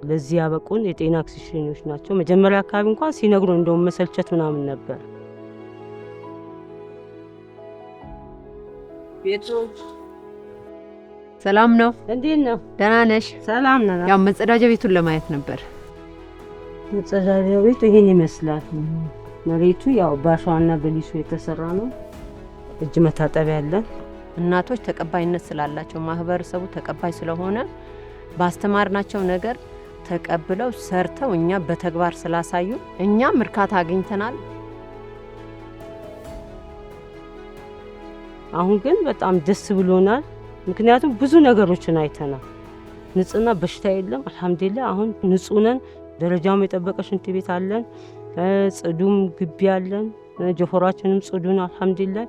ለዚህ ያበቁን የጤና ኤክስቴንሽኖች ናቸው። መጀመሪያ አካባቢ እንኳን ሲነግሩ እንደውም መሰልቸት ምናምን ነበር። ቤቱ ሰላም ነው? እንዴት ነው? ደህና ነሽ? ሰላም ነን። ያው መጸዳጃ ቤቱን ለማየት ነበር። መጸዳጃ ቤቱ ይሄን ይመስላል። መሬቱ ያው በአሸዋና በሊሶ የተሰራ ነው። እጅ መታጠቢያ አለን። እናቶች ተቀባይነት ስላላቸው፣ ማህበረሰቡ ተቀባይ ስለሆነ፣ ባስተማርናቸው ነገር ተቀብለው ሰርተው እኛ በተግባር ስላሳዩ እኛም እርካታ አግኝተናል። አሁን ግን በጣም ደስ ብሎናል። ምክንያቱም ብዙ ነገሮችን አይተናል። ንጽህና፣ በሽታ የለም። አልሐምዱሊላህ አሁን ንጹህ ነን። ደረጃውም የጠበቀ ሽንት ቤት አለን። ጽዱም ግቢ አለን። ጀፎራችንም ጽዱ ነው። አልሐምዱሊላህ።